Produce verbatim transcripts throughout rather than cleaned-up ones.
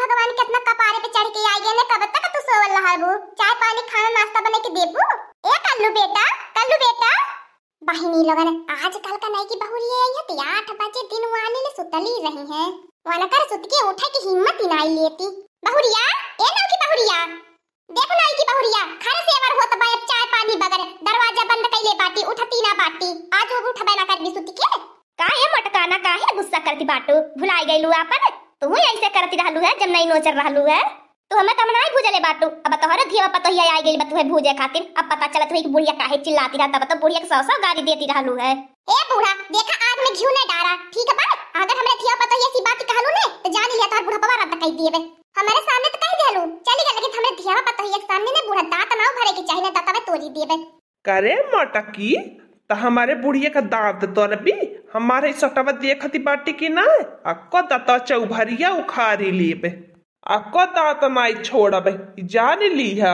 भगवान, केतना कपारे पे चढ़ के आइ गए ने, कब तक तू सोवल रहबू? चाय पानी, खाना नाश्ता बना के देबू? ए कल्लू बेटा, कल्लू बेटा। बहिनी लोगन, आजकल का नइकी बहुरिया आई है, तो आठ बजे दिन वाली ले सुतली रही है। वनकर सुत के उठे की हिम्मत ही नाई लेती। बहुरिया, ए नौकी बहुरिया, देखो नौकी बहुरिया, घर से अवर होत बा, अब चाय पानी बगैर दरवाजा बंद कइले बाटी, उठती ना बाटी। आज वो उठबे ना करबी सुत के। काहे मटकाना, काहे गुस्सा करती बाटू? भुलाई गइलू आपन? तू ही ऐसे करती रहलू है, जब नई नोचर रहलू है। तू हमें तब नाई भूजले बाटू, अब तोहरे धिया पतोहिया आई गइल बा तुहे भूजे खातिर। अब पता चलत हुई कि बुढ़िया काहे चिल्लाती रहता, तब तो बुढ़िया के सौ सौ गारी देती रहलू है। ए बूढ़ा, देखा आग में घिउ न डारा, ठीक बा? अगर हमरे धिया पतोहिया सी बात कहलू ने, तो जान लिया तोहर बुढ़पवा रद्द कई दिए बे। हमरे सामने तो कह देलू, चली गल, लेकिन हमरे धिया पतोहिया के सामने ने बूढ़ा दांत ना उभरे के चाही, ना दांतवा तोड़ी दिए बे। करे मटकी, त हमारे बुढ़िया का दांत तोड़बी? हमारे सटवा देखती बाटी कि ना? अक्को दांतवा चौभरिया उखारी लेबे। अक्को दांत नाई छोड़बे, जान लीहा।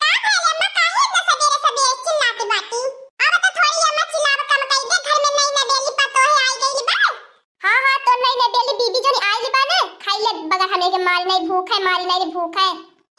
का भइल अम्मा, काहे इतना सबेरे सबेरे चिल्लाती बाटी? अब तो थोड़ी अम्मा चिल्लाव कम कई दे, घर में नई नबेली पतोह आई गई बा। हाँ, हाँ, तो नई नबेली बीबी जोनी आइल बा ने, खाई ले बगैर हमें के मारी नहीं भूख है, मारी नहीं भूख है।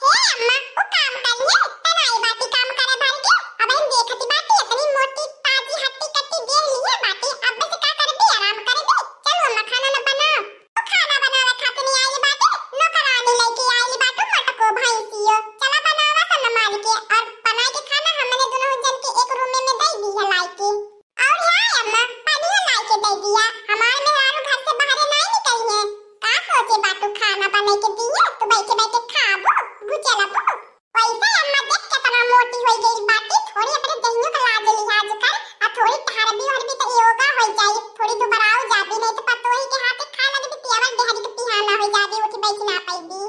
हे अम्मा, उ काम करिए, तनाई बाटी काम करे भर के, अब हम देखती बाटी, इतनी मोटी ताजी हट्टी कट्टी देह लिए बाटी, अब से का करबी, आराम करबी। चलो अम्मा, खाना न बनाओ। उ खाना बनावे खातिर नहीं आइल बाटी, नौकरानी लेके आइल बाटू, मटको भैंसियो। चला बनावा सन मार के, और बना के खाना हमने दोनों जन के एक रूम में दे दी है लाई के। और हाँ अम्मा, पानियो लाई के दे दिया। हमार मेहरारू घर से बाहरे नाई निकली है। का सोचे बाटू खाना बने के दिए, तू बैठे बैठे खाबू, घुचलबू। वैसे अम्मा देख केतना मोटी हो गई बाटी, थोड़ी अपने दहियों का लाज लिहाज कर, आ थोड़ी टहरबी उहरबी तो योगा हो जाई, थोड़ी दुबराऊ जाबी, नहीं तो पतोही के हाथे खाए लगबी, तेवर डेहरी के पिहाना हो जाबी, उठी बैठी ना पैबी।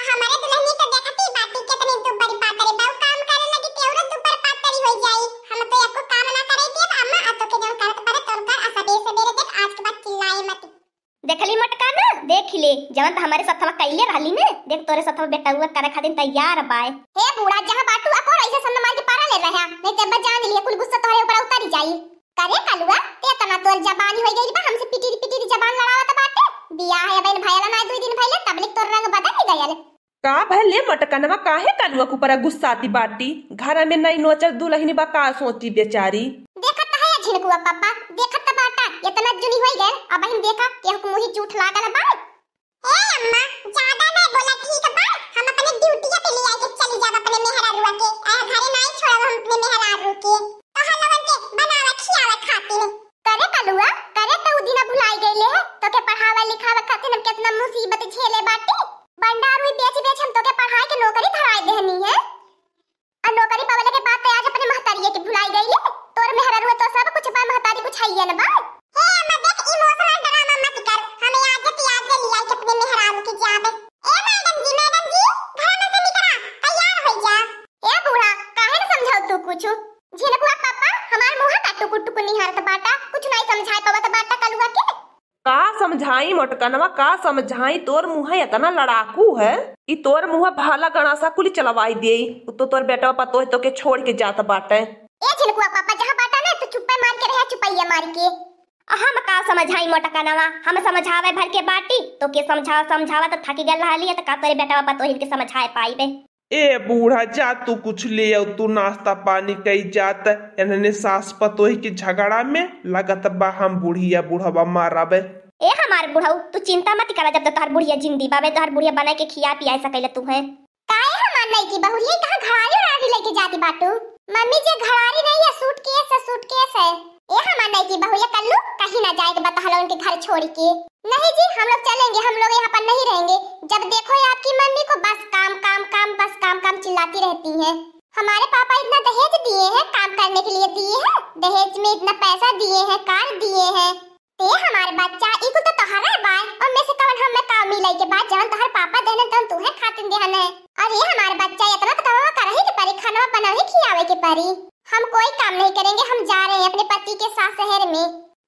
हमारे दुल्हनी तो देखती बाटी, कितनी दुबर पातरी बा, काम करे लगी तेवरो दुबर पातरी हो जाई। हम तो एको काम ना करे देब अम्मा, आ तो के जौन करत पड़े तोर कर, आ सबेरे सबेरे देख, आज के बाद चिल्लाए मत। देखली मोटका ना, देख ले, जवन त हमारे सथवा कइले रहली ने, देख तोरे सथवा बेटउआ करे खातिर तैयार बाय। हे बूढ़ा, जहाँ बाटू अकोर ऐसे सन्न मार के पारा ले रहा, नहीं ते बजान लिए कुल गुस्सा तोहरे ऊपर उतारी जाई। करे कलुआ, ते तना तोर जबानी होई गई बा, हमसे पिटिर पिटिर जबान लड़ावत बाटे। बियाह है अबे भयला ना दुई दिन भइले, तबलिक तोर रंग बदल गयल। का भले मटकनवा, काहे कलुआ के ऊपर गुस्साती बाटी? घर में नई नोचर दुल्हनी बा, का सोची बेचारी? देखत है झिनकुआ पापा, देखत बाटा, इतना जुनी होई गए, अब हम देखा केहू के मुँही जूठ लागल बा। ए अम्मा, ज्यादा नहीं बोला, ठीक बा? हम अपने ड्यूटी पे ले आके चली जाब अपने मेहरारुआ के। आ घरे नहीं छोड़ब हम अपने मेहरारू के। तोहर लोगन के बनावे खियावे खातिर। करे कलुआ, करे तो उ दिना भुलाई गईले है, तो के पढ़ावे लिखावे खातिर हम कितना मुसीबत झेले बाटी। बंडार हुई बेच बेच हम तो के पढ़ाई के नौकरी धराई देहनी है। आ नौकरी पावले के बाद ते आज अपने महतारिये के भुलाई गईले। तोर मेहरारू तो सब कुछ बा, महतारी कुछ हइये न बा। हे अम्मा, देख, इमोशनल ड्रामा मत कर। हमें आज के आज ले लिया के अपने मेहरारू के जाबे। ए मैडम जी, मैडम जी, घर में से निकला, तैयार हो जा। ए बूढ़ा, काहे न समझाओ तू कुछ? झिनकुआ पापा, हमार मुँह का टुकुर टुकुर निहारत बाटा, कुछ नहीं समझाए पावत बाटा कलुआ के। का समझाई मोटकनवा, का समझाई? तोर मुँह इतना लड़ाकू है कि तोर मुँह भाला गणासा कुली चलवाई देई। उ तो तोर बेटवा पतोह तो के छोड़ के जात बाटे। ए झिनकुआ पापा, जहाँ बाटा ना, तो चुप्पे मार के रहे, चुपैया मार के। हम का समझाई मोटकनवा, हम समझावे भर के बाटी, तो के समझावा, समझावा तो थकी गल रहली है, तो का तोरे बेटवा पतोहिन के समझाए पाइबे? ए बूढ़ा, जा तू कुछ ले आओ, तू नाश्ता पानी कई जात। एनने सास पतोह के झगड़ा में लगत बा हम बुढ़िया बुढ़वा मारबे। ए हमार बुढ़ऊ, तू चिंता मत करा, जब तक तोहर बुढ़िया जिंदी बाबे, तोहर बुढ़िया बनाए के खिया पियाए सकेला तू है। काहे हमार नई की बहुरिया कहाँ घड़ारी उड़ारी लेके जाती बाटू? मम्मी जी घड़ारी नहीं है, सूटकेस है, सूटकेस है। ए हमार नई की बहुरिया कल्लू, कहीं ना जाए के बतहलो उनके घर छोड़ के। नहीं जी, हम लोग चलेंगे, हम लोग यहाँ पर नहीं रहेंगे। जब देखो ये आपकी मम्मी को बस काम, काम, काम, बस काम, काम चिल्लाती रहती हैं। हमारे पापा इतना दहेज दिए हैं, काम करने के लिए दिए हैं, दहेज में इतना पैसा दिए हैं, कार दिए हैं। ते हमारे बच्चा, ई कुल तो तोहरे बाय, और में से कवन हम में का मिलाई के बाद जवन तोहर पापा देने तवन तू है खातिन देहन है। और ये हमारे बच्चा, इतना तो कमवा करही के परी, खाना बनावे खियावे के परी। हम कोई काम नहीं करेंगे, हम जा रहे हैं अपने पति के साथ शहर में।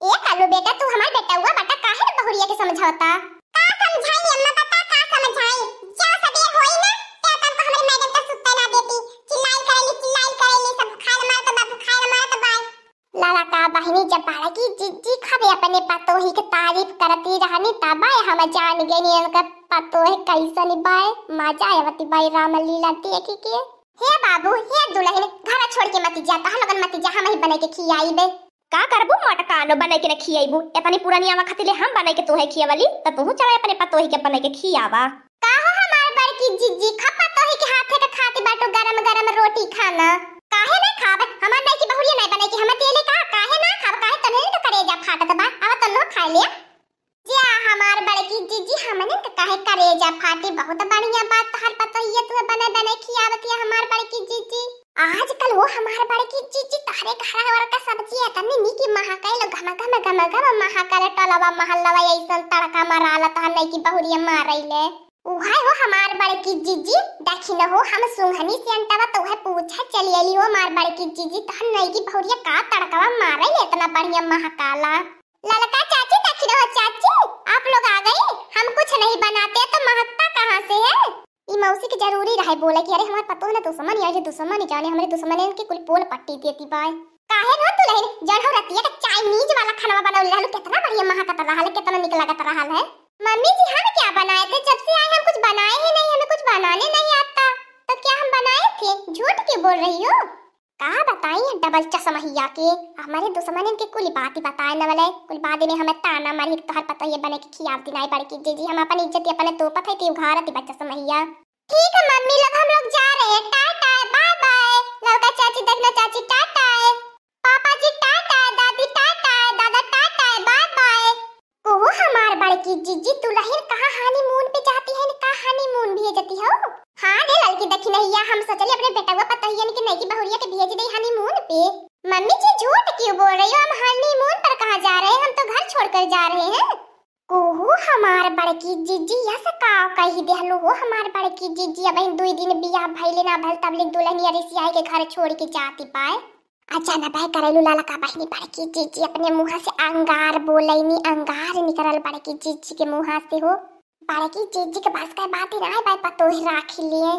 ए कालू बेटा, तू हमार बेटउआ बाटा, काहे न बहुरिया के समझावता? का समझाई अम्मा, बता का समझाई? जा सबेर होई ना, ते तन को हमरे मैडम तो सुत्ते ना देती। चिल्लाई करेली, चिल्लाई करेली, सब बुखार मारत बा, बुखार मारत बा। लाला का बहिनी, जब बड़की जिज्जी खूबे अपने पतोही के तारीफ करती रहनी, तब हम जान गइनी इनका पतोह कैसन बाय। मजा आवती बाय रामलीला देखी के। हे बाबू, हे दुलहिन, घर छोड़ के मती जा, तोहर लोगन मती जा, हमहीं बनाइ के खियाइबे। का करबू मोटकानो, बनाइ के न खियाइबू? एतनी पुरनिया वखत ले हम बनाइ के तोहे खियावली, त तूहू चला अपने पतोही के बनाइ के खियावा। का हो हमार बड़की जिज्जी, खा पतोही के हाथे के खाती बाटू गरम गरम रोटी खाना। काहे ना खाब? हमार नइकी बहुरिया नाइ बनाइ के हमें देले का? काहे ना खाब? काहे तन्हे तो करेजा फाटत बा? आवा तन्हो खाइ ले। जा हमार बड़की जिज्जी, हमने तो काहे करेजा फाटी, बहुत बढ़िया बात तोहर पतोहिया तुहे बनाइ बनाइ खियावतिया हमार बड़की जिज्जी। आजकल हो हमार बड़की जिज्जी तोहरे घर और का सब्जी एतनी नीकी महकाइल, घम घम घम घम महकाइल, टोलवा महल्लवा अइसन तड़का मराला तोहर नइकी बहुरिया मारइले। उहे हो हमार बड़की जिज्जी, देखी न हो हम सुंघनी सेंटवा त उहे पूछे चली अइली हो हमार बड़की जिज्जी, तोहर नइकी बहुरिया का तड़कवा मारइले एतना बढ़िया महकाला। ललका चाची, देखी रहो चाची, आप लोग आ गई। हम कुछ नहीं बनाते तो महकता कहाँ से है? ई मौसी के जरूरी रहे बोले कि अरे हमार पतोह ना दुश्मन, या ये दुश्मन जाने हमरे दुश्मनन के कुल पोल पट्टी देती बाय। काहे रो दुलहिन, जौन हो रतिया के चाइनीज वाला खानवा बनौले रहलू, कितना बढ़िया महकत रहल है, कितना निक लगत रहल है। मम्मी जी, हम क्या बनाए थे, जब से आए हम कुछ बनाए ही नहीं, हमें कुछ बनाने नहीं आता, तो क्या हम बनाए थे? झूठ क्यों बोल रही हो? का बताई डबल चश्महिया के, हमरे दुश्मनन के कुल बात ही बताए न वाले, कुल बाद में हमें ताना मारी, तोहर पतोहिया बनाइ के खियावती नाइ बड़की जिज्जी, हम अपन इज्जत अपने तोपत है, ती उघारत बा चश्महिया। ठीक है मम्मी, लोग हम लोग जा रहे हैं, टाटा, बाय बाय। ललका चाची, देखना चाची, टाटा। पापा जी, टाटा, दादी, टाटा, दादा, टाटा, बाय बाय। ओहो हमार बड़की जिज्जी, दुलहिन कहाँ honeymoon पे जाती है, का honeymoon भेजती हो? हाँ रे ललकी दखिनहिया, हम सोचली अपने बेटवा पतोहियन के नइकी बहुरिया के भेज दे honeymoon पे। मम्मी जी झूठ क्यों बोल रही हो, हम honeymoon पर कहाँ जा रहे हैं, हम तो घर छोड़कर जा रहे हैं। ओहो हमार बड़की जिज्जी, यस का कही देहलू हो हमार बड़की जिज्जी, अबहिन दुई दिन बियाह भइले ना भइल तबले दुलहिनिया रिसियाई के घर छोड़ के जाती बाय। अच्छा न बाय करैलू ललका बहिनी, बड़की जिज्जी अपने मुँह से अंगार बोलैनी, अंगार निकरल बड़की जिज्जी के मुँह से हो। बड़की जिज्जी के बस के बात ही ना बाय पतोह राखी लिए।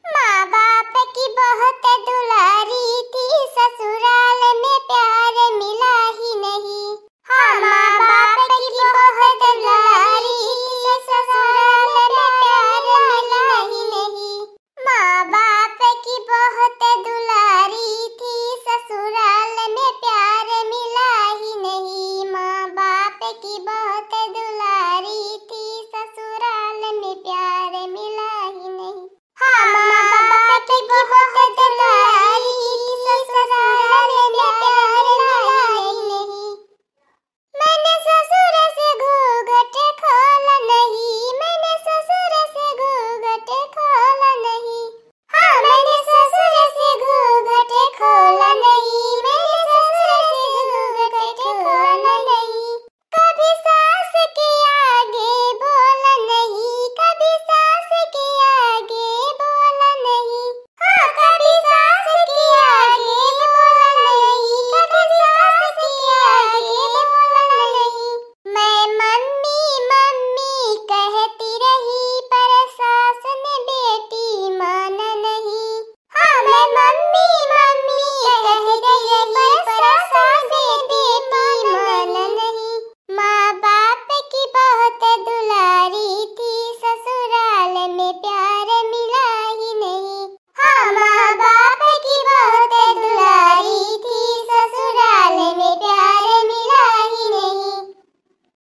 माँ बाप की बहुत दुलारी थी, ससुराल में प्यार मिला ही नहीं। हाँ, माँ बाप की बहुत दुलारी थी, ससुराल में प्यार मिला ही नहीं। माँ बाप की बहुत दुलारी थी, ससुराल में प्यार मिला ही नहीं। माँ बाप की बहुत दुलारी थी, ससुराल में प्यार मिला ही नहीं। हाँ, माँ बाप की बहुत दुलारी थी, ससुराल में प्यार मिला ही नहीं। मैंने ससुर से घूंघट खोला नहीं, मैंने ससुर से घूंघट खोला नहीं। हाँ, मैंने ससुर से घूंघट खोला नहीं, मैंने ससुर से घूंघट खोला नहीं। कभी सास के आगे बोला नहीं, कभी सास के आगे बोला नहीं। हाँ, कभी सास के आगे बोला नहीं, कभी सास के आगे बोला नहीं। मैं मम्मी, मम्मी कहती रही, पर सास ने बेटी माना नहीं। हाँ, मैं मम्मी, मम्मी कहती रही, पर सास ने बेटी माना नहीं। माँ बाप की बहुत दुलारी थी, ससुराल में प्यार मिला ही नहीं। हाँ, माँ बाप की बहुत दुलारी थी, ससुराल में प्यार मिला ही नहीं।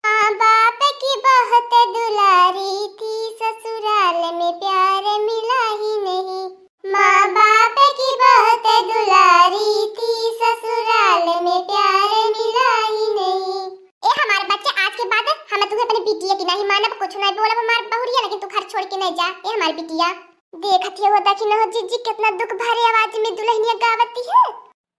माँ बाप की बहुत दुलारी थी, ससुराल में प्यार मिला ही नहीं। माँ बाप की बहुत दुलारी थी, ससुराल में प्यार मिला ही नहीं। ए हमार बच्चा, आज के बाद हम तुहे अपने बिटिया की नहीं मानब, कुछ नहीं बोलब हमार बहुरिया, लेकिन तू घर छोड़ के नहीं जा। ए हमार बिटिया, देखत हो, देखी न हो जिज्जी, कितना दुख भरे आवाज में दुलहिनिया गावती है।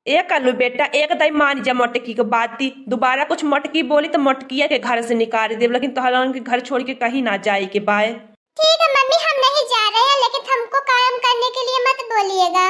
ए कल्लू बेटा, एक दाई मान जा मोटकी के बाती, दोबारा कुछ मोटकी बोली तो मोटकिया के घर से निकाल देब, लेकिन तोहरन के घर छोड़ के कहीं ना जाए के बाय। ठीक है मम्मी, हम नहीं जा रहे हैं, लेकिन हमको काम करने के लिए मत बोलिएगा,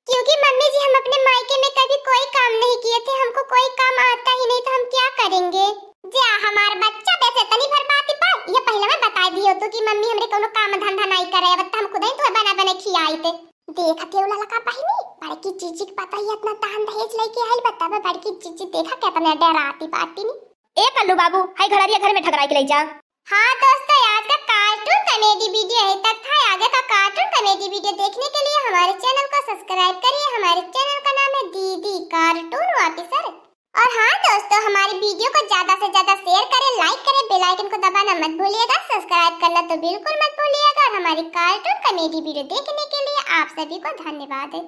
क्योंकि मम्मी जी हम अपने मायके में कभी कोई काम नहीं किए थे, हमको कोई काम आता ही नहीं, तो हम क्या करेंगे? जा हमार बच्चा, बस इतनी भर बात ही बात, ये पहले मैं बता दियो तू कि मम्मी हमरे कोनो काम धंधा नहीं करे, अब तो हम खुद ही तुम्हें बना बना खियाई थे। देखत हो ललका बहिनी, बड़की जीजी के पता ही इतना दान दहेज लेके आइल बा, तब बड़की जीजी देखा कितना डराती बाटी नी। ए कल्लू बाबू, हाय घड़रिया घर में ठकराई के ले जा। हाँ दोस्तों, आज का cartoon comedy video यहीं तक था। आगे का cartoon comedy video देखने के लिए हमारे channel को subscribe करिए। हमारे channel का नाम है दीदी Cartoon Officer। और हाँ दोस्तों, हमारे video को ज्यादा से ज्यादा share करें, like करें, bell icon को दबाना मत भूलिएगा, subscribe करना तो बिल्कुल मत भूलिएगा। और हमारी cartoon comedy video देखने के लिए आप सभी को धन्यवाद।